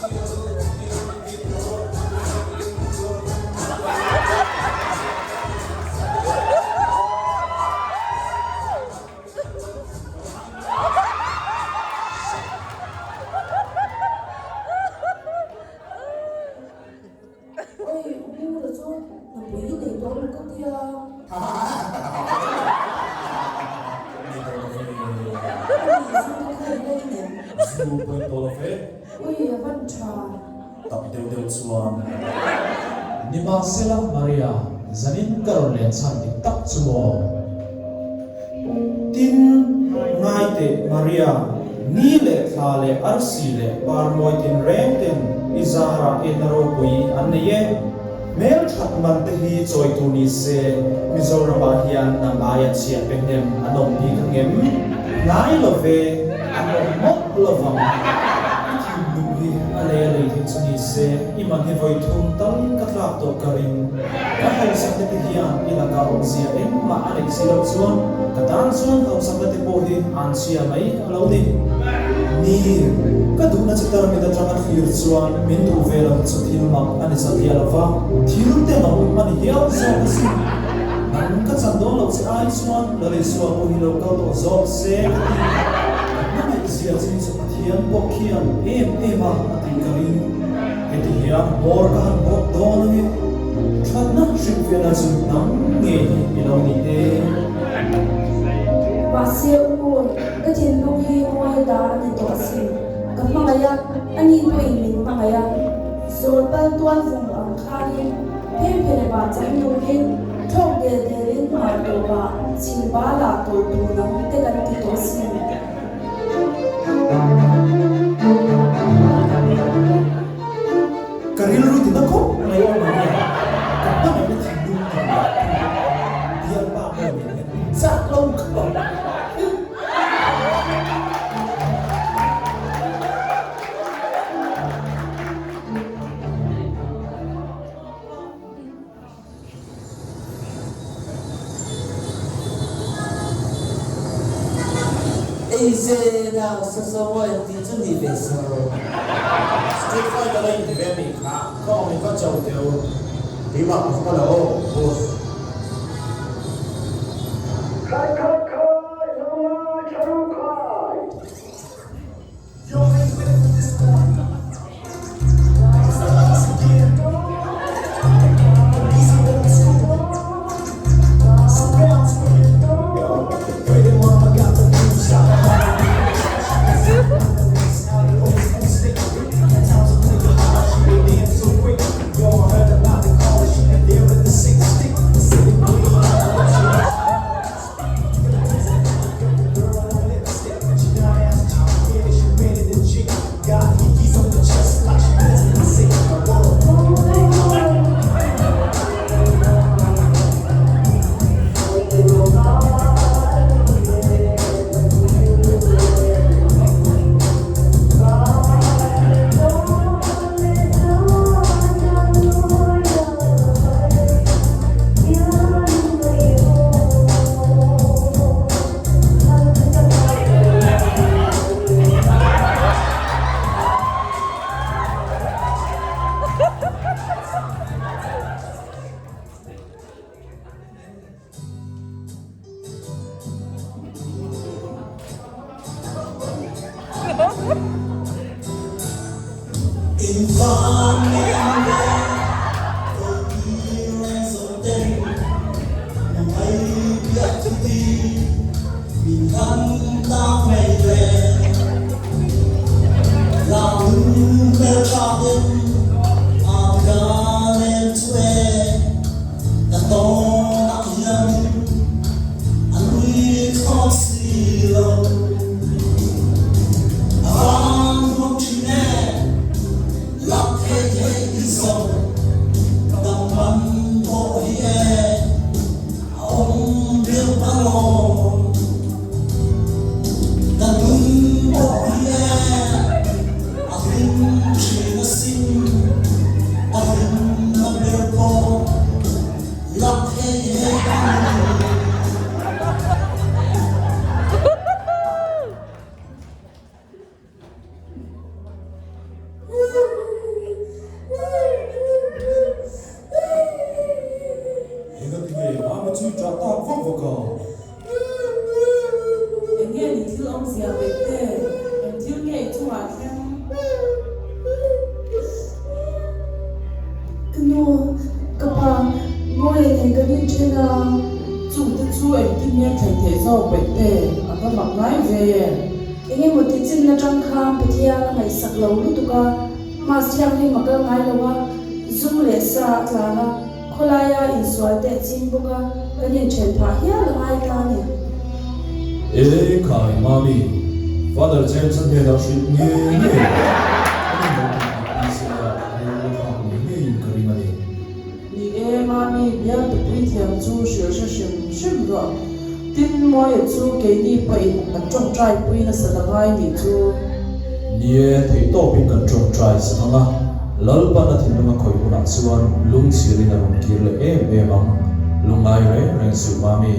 Oi, u Mura chu nupui i nei tawh lo ka tia. Nei tawh lo ve. Ani zu te kha i la in em? Zu pawh in tawh lo ve. Ui, a van tha. Tak deuh deuh chuan. Nimahsela Maria, zanin ka rawn len chhan dik tak chu maw? Tin, ngai teh Maria, ni leh thla leh arsi leh par mawi tinreng ten i zarah enna ropui an nei e. Hmel that man te hi chawi tur ni se, Mizoramah hian nang aia chhia pe hnem an awm bik angem? Hnai lo ve, an awm mawlh lo vang. I thinlung hi a lei a lei theih chu ni se, i man hi vawi thum tal ka tlak tawh ka ring. Ka hausakna te hian i lakah awmzia engmah a neih si loh chuan ka tan chuan hausakna te pawh hi an chhia mai a lo ni. Ni, ka duhna che tarmit atanga thlir chuan min duh ve lo chu thil mak a ni satliah lo va, thil tenawm a ni hial zawk asin. Nang ka chan dawn loh che ai chuan Lal Isua pawh hi lo kal tawh zawk se ka ti. Ka hmangaihzia che hi chu Pathian pawh khian em em a a tih ka ring. Heti hian hmawr ka han bawk dawn a ni. Thatna hrilhfiahna chu nang ngei hi i lo ni e. Mahse u Paul, ka thinlung hi ngawi ta a ni tawh asin. Ka hmangaih a, ani pawhin min hmangaih a. Zawl pal tual vung ang khanin phengphele bah chang turin thlawk del delin hmar tawpah chhim balah tawlh dun ang te kan ti tawh asin. Ka rilru ti na khawp mai awm ang hian ka hmangaihna thinlung nen lah bialpa mawi nen hian chak lo khawp ang. Ei ze nau sa sa wain tih chu ni ve sa rawh. Street fighter a inti ve a nih kha, ka awm in va cho teh u. Keimah ka va la aw, boss. Khai khai khai, lo ngai tha ru khai. Nu, ka pa, Mawia nen kan inthen a. Chungte chu engtin nge thlen theih zawk peih te a va mak ngai ve. Eng emaw ti chin atang khan Pathian a ngaihsak lo lutuk a, Mass thianghlim a kal ngai lo a, zum leh sa a tlan a, khawlaia insual te a ching bawk a, kan inthen phah hial a ngai ta a ni. E khai Mami, Father James-a hnenah hrilh ngei ngei a ni lo tih tih ni se la rilru thlak ngei ngeiin ka ring a ni. Ni e, Mami, bialtu puithiam chu hrilh hre hrim hrim rawh. Tin, Mawia chu keini pawhin kan tawngtai pui nasa la ngai nih chu. Ni e, theihtawpin kan tawngtai sak ang a, Lalpan a thinlung a khawih hunah chuan lungchhirin a rawn kir leh em em ang. Lungngai reng reng suh, Mami.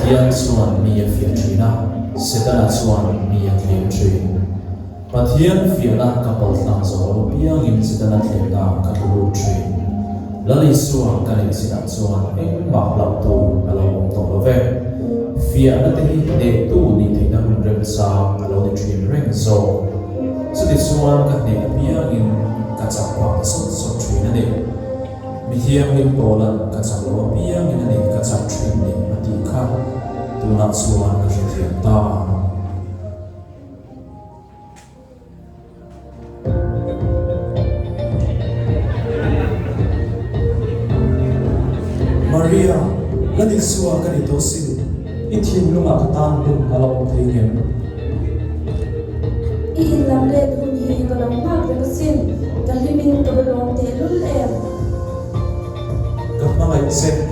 Pathian chuan mi a fiah thin a, Setana chuan mi a thlem thin. Pathian fiahna ka paltlang zawh lo piangin Setana thlemna ka tlu lut thin. Lal Isua ka neih chinah chuan engmah hlauh tur a lo awm tawh lo ve. Fiahna te hi hnehtu nih theihna hun remchang a lo ni thin reng zawk. Chutichuan ka hneh apiangin ka chak phah ta sawt sawt thin a ni. Mithianghlim Paulan ka chak lo apiangin a ni ka chak thin ni a tih kha tunah chuan ka hrethiam ta. Maria, Lal Isua ka ni tawh sin, i thinlungah ka tan hun a la awm thei ngem? I inlam let hun hi ka lo nghak reng asin, ka hlimin ka va lawm tehlul em? Ka hmangaih che.